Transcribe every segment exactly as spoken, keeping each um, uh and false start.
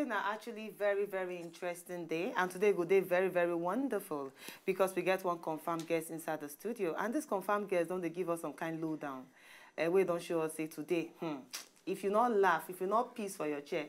Today na actually very, very interesting day, and today go dey very, very wonderful because we get one confirmed guest inside the studio, and this confirmed guest don dey give us some kind lowdown. Uh, wey don show us say today, hmm, if you not laugh, if you not piss for your chair,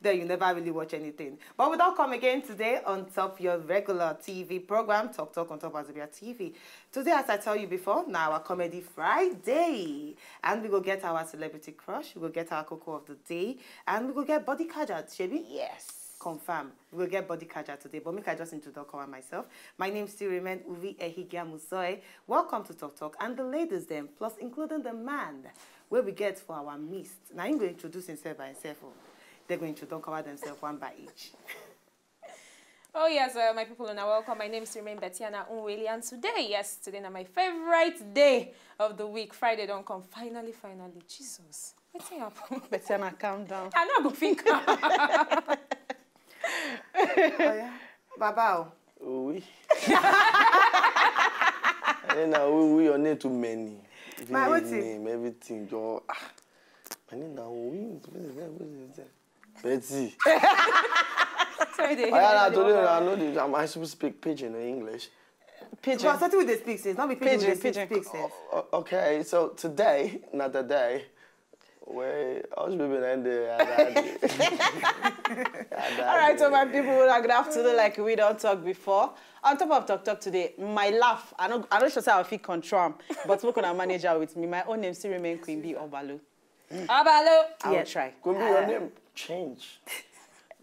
then you never really watch anything. But we don't come again today on top your regular T V program, Talk Talk on Top Azubia T V. Today, as I tell you before, now our comedy Friday, and we go get our celebrity crush, we go get our cocoa of the day, and we go get body kaja, shebi? Yes. Confirm. We go get body kaja today, but make I just introduce myself. My name still remain Uvi Ehigia Musoe. Welcome to Talk Talk, and the ladies them, plus including the man where we get for our midst. Now I'm going to introduce himself by himself. Oh. They're going to talk about themselves one by each. Oh yes, uh, my people, and welcome. My name is Remain Betiana Unweli, and today, yes, today na my favorite day of the week. Friday don't come. Finally, finally, Jesus. Wetin happen? Betiana, calm down. I no go fit calm. Oh, yeah. Baba, oh. Oui. And then now we, we your name too many. If you My need wetin? Name, everything. Your, ah, my name now we. Betty. Sorry, they I, I hear told you. You, I know this. I'm, I supposed to speak pidgin or English. Because Pidgin. Something we dey speak since, not be pidgin Pidgin, we dey pidgin. speak since. O- Okay, so today, not the day. Where I was living and there. All right, so my people, una good afternoon. Like we don't talk before. On top of talk talk today, my laugh. I know, I know. Sure say I fit control am, but we gonna manage her with me. My own name still remain Queen B Obalo. Abalo. I will Yes. Try. Queen B, your name change.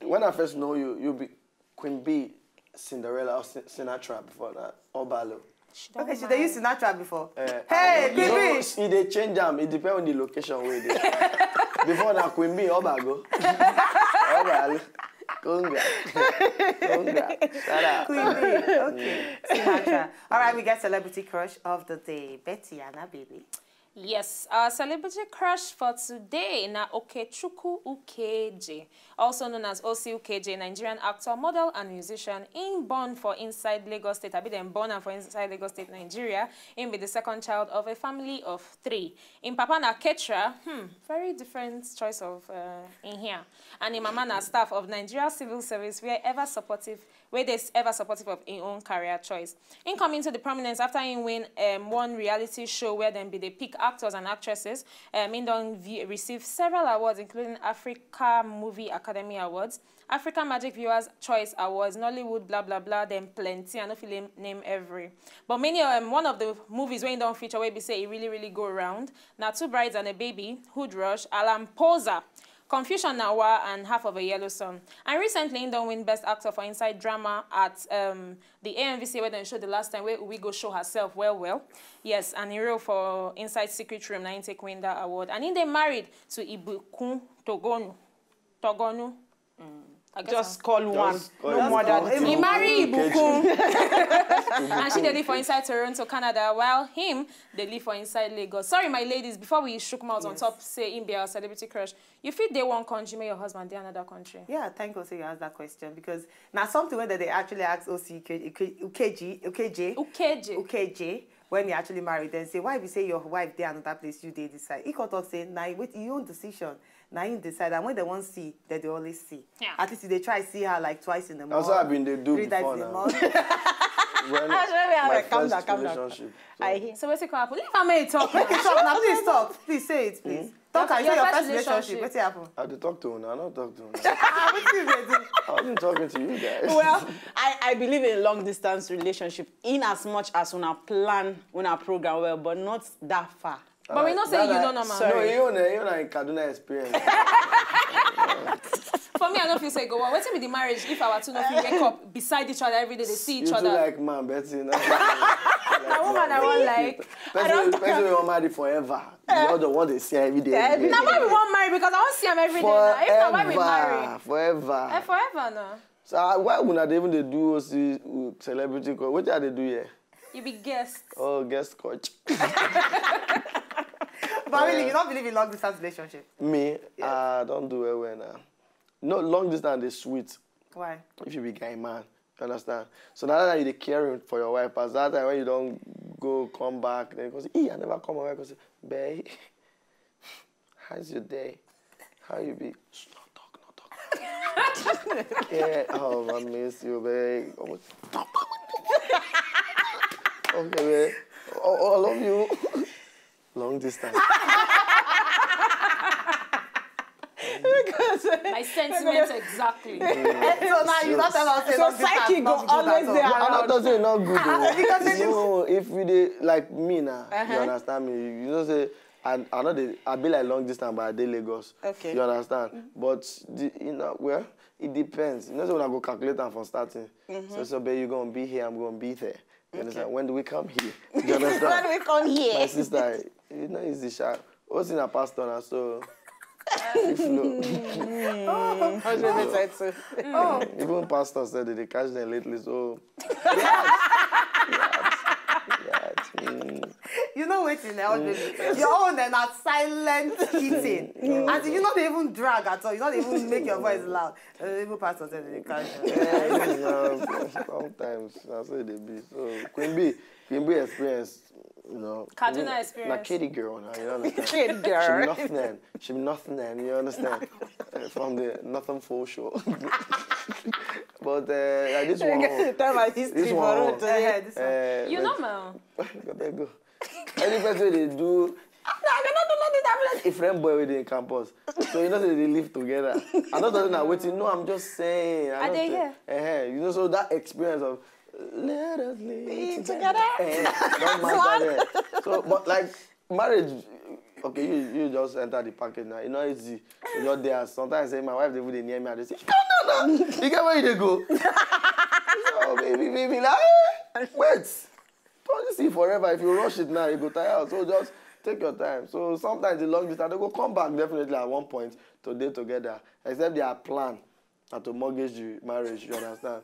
When I first know you, you be Queen B, Cinderella or Sin- Sinatra before that, Obalo. Okay, she dey use Sinatra before. Eh, Hey, you know, baby. E dey change am. E depend on the location wey e dey. Before na Queen B, Obago. Obalo. Conga. Conga. Shout out. Queen B. Okay. Sinatra. All right, we get celebrity crush of the day. Betty Anna, baby. Yes, our celebrity crush for today na Okechukwu Ukeje, also known as O C Ukeje, Nigerian actor, model, and musician. In born for inside Lagos State, I be then born am for inside Lagos State, Nigeria. He be the second child of a family of three. In papa na caterer, hmm, very different choice of uh, in here. And in mama na staff of Nigeria Civil Service, where ever supportive where they ever supportive of his own career choice. He come into the prominence after he win um, one reality show where them be the pick actors and actresses. Um, he don v- receive several awards, including Africa Movie Academy Awards, Africa Magic Viewers Choice Awards, Nollywood, blah blah blah, then plenty. I no fit name, name every. But many um, one of the movies when he don't feature where we say he really really go round. Now Two Brides and a Baby, Hood Rush, Alan Poser, Confusion Nawa, and Half of a Yellow Sun. And recently, he don win Best Actor for Inside Drama at um, the A M V C where they show the last time where we go show herself well well. Yes, and he role for Inside Secret Room, na he take win that award. And he dey married to Ibukun Togonu. Togonu. Mm, I guess Just I'm- call one. Just call No one. more than Just He two. marry Ibukun. And she dey live for inside Toronto, Canada, while him dey live for inside Lagos. Sorry, my ladies, before we shook mouth on top, say him be our celebrity crush. You fit dey one country, make your husband dey another country. Yeah, thank God say you asked that question because now something where they actually ask O C Ukeji, Ukeji, Ukeji, Ukeje. Ukeji when he actually married, then say, "Why we say your wife dey another place, you dey this side?" He come talk say, "Na wait your own decision, na him decide." And when they want see, that they always see. Yeah. At least they try see her like twice in the month. That's what I've been dey do Three times before in the now. month. When Ah, sorry, my calm first down, calm down. Relationship. I hear. So what's it called? Leave her make talk now. Talk now, please talk. Please say it, please. Talk and say Your your first first relationship. Relationship. What's happened? I dey talk to una, I no talk to una. Ah, what you dey do? I wasn't talking to you guys. Well, I, I believe in long distance relationship in as much as una plan una program well, but not that far. But we know say you know normal. Sorry. No, you know, you know, in Kaduna experience. For me, I don't feel say go well. Wetin be the marriage if our two no fit wake up beside each other every day, they see each You too other. Like man, Betty. Na woman I wan like. Person, person wey wan marry forever. The other one they see every day. Every day. Na why we wan marry because I wan see am every day. Now. If na why we marry, Forever, forever. Eh, forever now. So uh, why una dey even dey do O C with celebrity call? Wetin I dey do here? You be guest. Oh, guest coach. But really, you don't believe in long distance relationship. Me, I don't do well well now. No, long distance is sweet. Why? If you be guy man, you understand? So now that you dey caring for your wife, as that time when you don't go come back, then you go say, "Ee, I never come my wife," go say, "Babe, how's your day? How you be?" Shh, no talk, no talk. Yeah, oh, I miss you, babe. Oh, okay, babe. Oh, oh, I love you. Long distance. My sentiments exactly. So now you not tell us say So long distance psychic not go good always at all. dey I'm around. Not doesn't not good. Oh. Because they No, if we dey like me now, Uh-huh. you understand me. You know say I I know they I be like long distance, but I dey Lagos. Okay. You understand? But the, you know, well, it depends. You know, so when I go calculate am from starting. So so, babe, you gonna be here, I'm gonna be there. You understand? When do we come here? You understand? When we come My here. Sister, you know, easy sha. What's in a pastor now? So, if no, Hundred percent. even pastors said they catch them lately. So, yeah, mm. You know wetin na, baby. Your own na silent eating. As in, you not even drag at all. You not even make your voice loud. Uh, even pastor said they catch you. Yeah, you know, sometimes that's what they be. So Queen B, Queen B experience, you know. Kaduna Queen B, experience. Na Katy girl now, you understand? Katy girl. She be nothing, she be nothing, you understand? Uh, From the nothing for sure. But uh, like this one, Get the time I history this for one, road one. today. Yeah, this one. Uh, You but- know, man. Go there, go. Any person they do, No, I cannot do nothing that a friend boy with in campus. So you know say they live together. I don't know now waiting. No, I'm just saying. I Are don't they think- here? Eh, you know, so that experience of let us live Be together. together. Eh, don't matter there. So, but like marriage, okay, you you just enter the package now. You know easy. You just there. Sometimes say my wife they would near me and they say, "Come down now. You get where you dey go." Oh baby, baby, like eh, wait. Don't you see forever? If you rush it now, you go tire out. So just take your time. So sometimes the long distance, they go come back definitely at one point to day together. Except they are plan and to mortgage the marriage, you understand?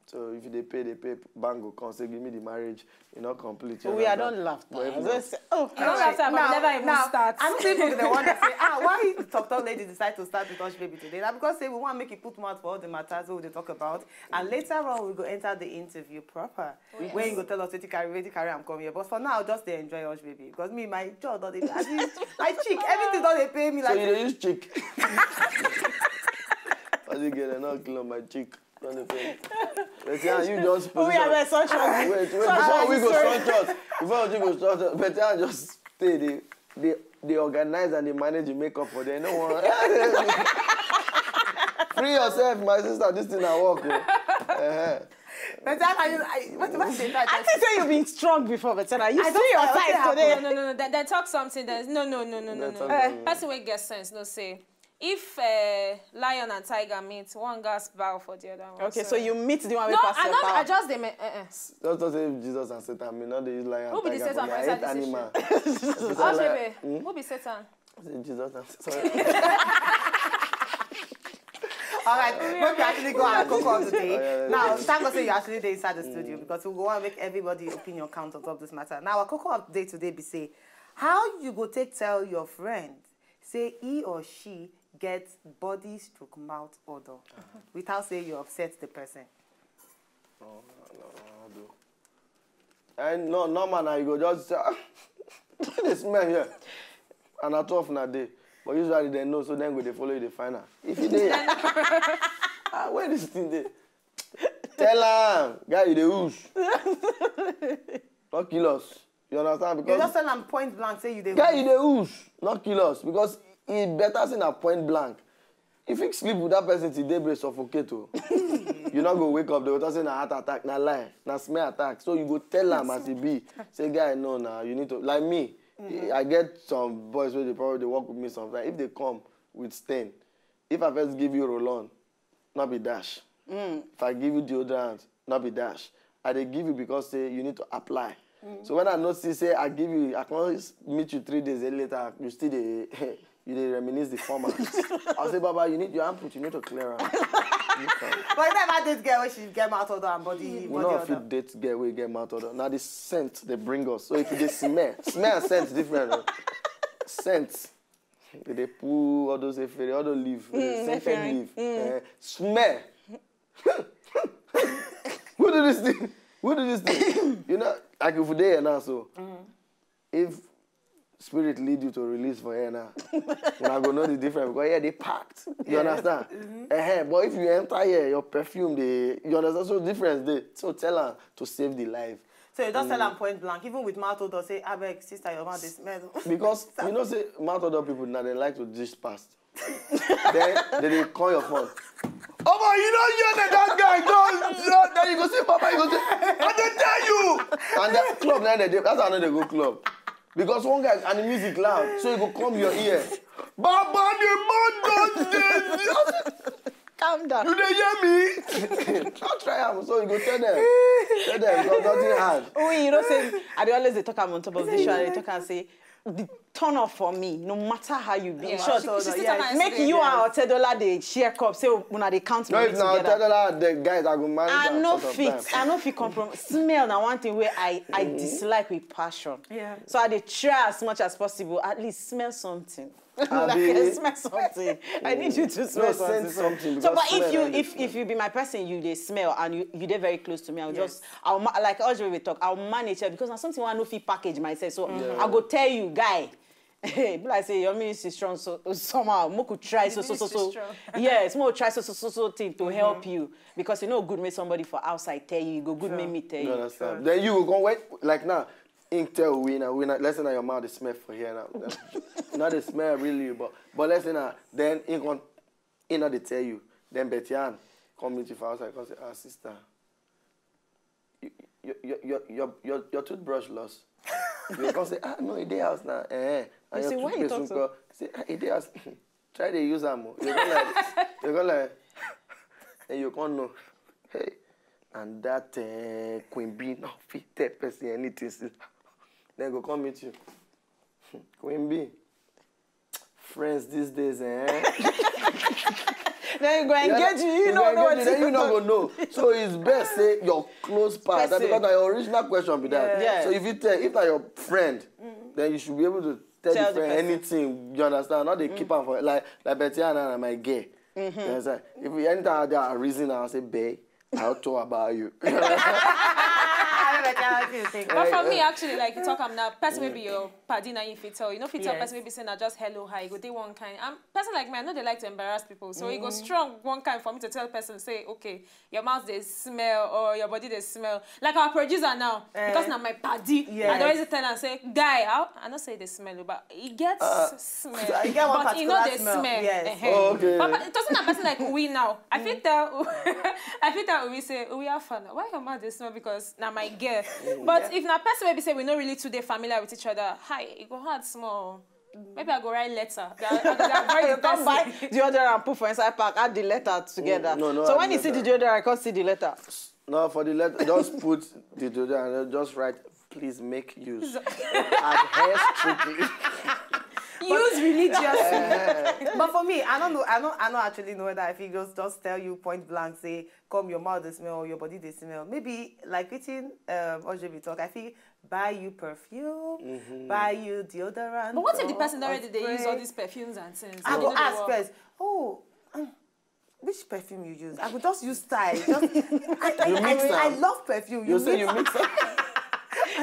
So if they pay, they pay, bank go come say, "Give me the marriage, you not complete." You We are understand? don't laugh. But if As not- I say, oh, You don't have time, Now- never even now, start. I know people the one that say, ah, why the talk talk lady decide to start with Hush Baby today? Now because say we want to make it put mouth for all the matters we dey talk about, and later on we go enter the interview proper. When you go tell us wetin carry wetin carry am come here, but for now just dey enjoy Hush Baby because me my jaw don dey as in my cheek everything don dey pain me So like. You dey use chick. As you get it, not kill on my chick. Don't dey pain. But yeah, you just Oh, yeah, position. but such a Wait, wait, before we go suspicious, before we go suspicious, but yeah, just stay. They, they, they organize and they manage the makeup for them. No one. Free yourself, my sister. This thing I work. Oh. Uh-huh. But how can you? I, what what say that? I think say you been strong before, but now you I see don't your know size wetin today. No, no, no, no. They, they talk something. There's no, no, no, no, no, That's no. something. Person wey get sense, no say. If uh, lion and tiger meet, one guy's bow for the other one. Okay, so you meet the one wey No, pass I your not. power. I just dey. Uh, uh. Just to say Jesus and Satan, me not dey use lion. Who be the Tiger Satan for me. for I hate inside this animal. Hush Satan, Baby, who be Satan? Say Jesus and sorry. All right, make we actually go our cocoa of the day. Oh, yeah, yeah, Now, yeah. Thank God say you actually dey inside the studio because we go want make everybody opinion count on top of this matter. Now, our cocoa of the day today be say, how you go take tell your friend say he or she get body stroke mouth odor without say you upset the person. And no, no man, I go just say, ah, they smell here. And at twelve na day. But usually they know, so then go they follow you, they find out. If you dey, ah, where this thing dey? Tell am, guy, you dey whoosh. Not kill us. You understand? You Because just tell am point blank say you dey. guy, you dey whoosh. Not kill us because it better say na point blank. If you sleep with that person till daybreak, suffocate. Oh. You not go wake up. They will say na heart attack, na lie, na smell attack. So you go tell am as e be. Say, guy, no, na you need to like me. I get some boys where they probably they work with me sometimes. If they come with stain, if I first give you roll-on, not be dash. If I give you deodorant, not be dash. I dey give you because say you need to apply. So when I notice say I give you, I can always meet you three days later. You still dey you dey reminisce the former. I say, Baba, you need your handprint. You need to clear am. But you never date girl when she get mouth odor and body We body no odor. Fit date girl wey get mouth odor. Now the scent they bring us. So if you dey smell, smell and scent different. Oh. Scent. They dey pull all those efere, all those leaf, mm, scented efere. Leaf. Eh, smell. Who do this thing? Who do this thing? You know, like if we dey here now, so if spirit lead you to release for here now. Una go know the difference because here they packed. You understand? Uh-huh. But if you enter here, your perfume, they, you understand? So difference dey. So tell am to save the life. So you just tell am point blank, even with mouth odor, say, "Abeg, sister, your mouth dey smell." Because you know say mouth odor people now they like to dish past. Then they dey call your phone. Omo, you know you and that guy don don then you go say, "Papa," you go say, "I dey tell you." And the club na dey that's how I no dey go club. Because one guy and the music loud, so e go come your ear. "Baba, the man don dey." Calm down. "You dey hear me?" Don't try am. So you go tell them. Tell them because nothing hard. Oh, you know say I dey always dey talk am on top of this show. I dey talk am say the turn off for me, no matter how you be. In Yeah, short, she, she still yeah, talk am make yesterday. You and Otedola dey share cup, say una dey count No, money if na together. Otedola, the guys I go marry I them no for some fit. time. I no fit compromise. Smell na one thing wey I I dislike with passion. Yeah. So I dey try as much as possible at least smell something. Like, Abi- smell something. I need you to smell No, scent something. something, So, because but if smell you na if if you be my person, you dey smell and you you dey very close to me. I will Yes. Just I'll ma- like Ojo we talk. I'll manage it because na something wey I no fit package myself. So I go tell you, guy. Hey, be like say your ministry strong so somehow. Make we try so so so Ministry so. Strong. Yes, make we try so so so so thing to help you because you know good make somebody for outside tell you. E go good make me tell You you. Understand? Then you go come wait like now. Him tell we now, we now. Let's say now your mouth is smell for here now. Now they smell really, but but let's say now. Then he come, he now they tell you. Then Betty Ann come meet you for outside. Come say, "Ah, sister, you, your your your your your, your toothbrush lost." You come say, "Ah, no, e dey house now." Eh, and You your say, "Why you toothpaste talk so?" Nko? Say, "Ah, e dey house." Try dey use am o. You go like, you go like, and you come know. Hey, and that uh, Queen Bee no fit tell person anything. See. Then go come meet you. "Queen Bee, friends these days, eh?" Then you go engage you. You You know go know what engage you, then you no go know. So it's best say your close part. That Person. Because na your original question be that. Yeah. So if you tell, if na your friend, then you should be able to tell, Tell the the friend person. Anything. You understand? Not they keep am for like like Betty Ann and my girl. You understand? If we anytime I dey reason, I'll say, "Babe, I'll talk about you." I don't know what you think. But for me, actually, like you talk am now, person wey be your padi na you fit tell. You no fit tell Yes. Person wey be say na just hello hi, e go dey one kind. And person like me, I no dey like to embarrass people, so e go strong one kind for me to tell person say, "Okay, your mouth dey smell or your body dey smell." Like our producer now, because na my padi, I Yes. dey always tell am say, "Guy, how?" I no say e dey smell o, but e get smell. I get one But e no particular dey smell. Smell. Yes. Ehe. Oh, okay. But, but it doesn't na person like we now. I fit tell, I fit tell we say, "We are fun. Why your mouth dey smell?" Because na my girl. But if na person wey be say we no really too dey familiar with each other, hi, e go hard small. Maybe I go write letter. I, I go dey avoid the Come buy person. Deodorant and put for inside pack, add the letter together. No, no, So add when the you see the letter. Deodorant, I come see the letter. No, for the letter, just put the Deodorant and just write, "Please make use." Adhere strictly. Use religiously. But for me, I don't know. I don't. I don't actually know whether I feel just just tell you point blank, say, "Come, your mouth dey smell or your body dey smell." Maybe like wetin um, Ojo be talk. I feel buy you perfume, buy you deodorant. But what if the or- person or already dey use spray. All these perfumes and things? I They go no dey ask work. First. "Oh, um, which perfume you use?" I go just use style. Just, I, I, You mix I, I am. Love perfume. You say you mix- mix am.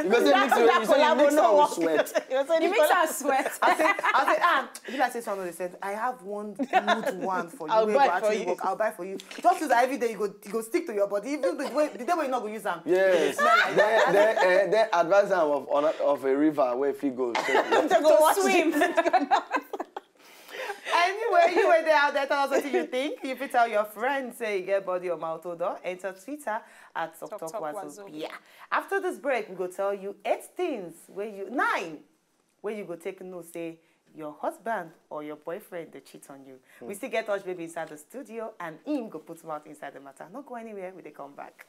You go say mix am. You say you mix am with sweat. You mix and sweat. I say, I say, "Ah, be like say someone dey send. I have one good one for you. I'll Wey buy go it for actually you. Work. I'll buy for you. Just use am every day. You go, you go stick to your body. Even the way, the day when you not go use am." Yes. Then, then, eh, then advise am of, on- of a river where if he goes. To go watch Swim. Anyway, you were there out there. Tell us what you think. If you tell your friend, say you get body or mouth odor, enter Twitter at Talk Talk Wazobia. After this break, we go tell you eight things where you nine where you go take no say your husband or your boyfriend they cheat on you. We still get Touch Baby inside the studio and him go put him out inside the matter. Not go anywhere. We they come back.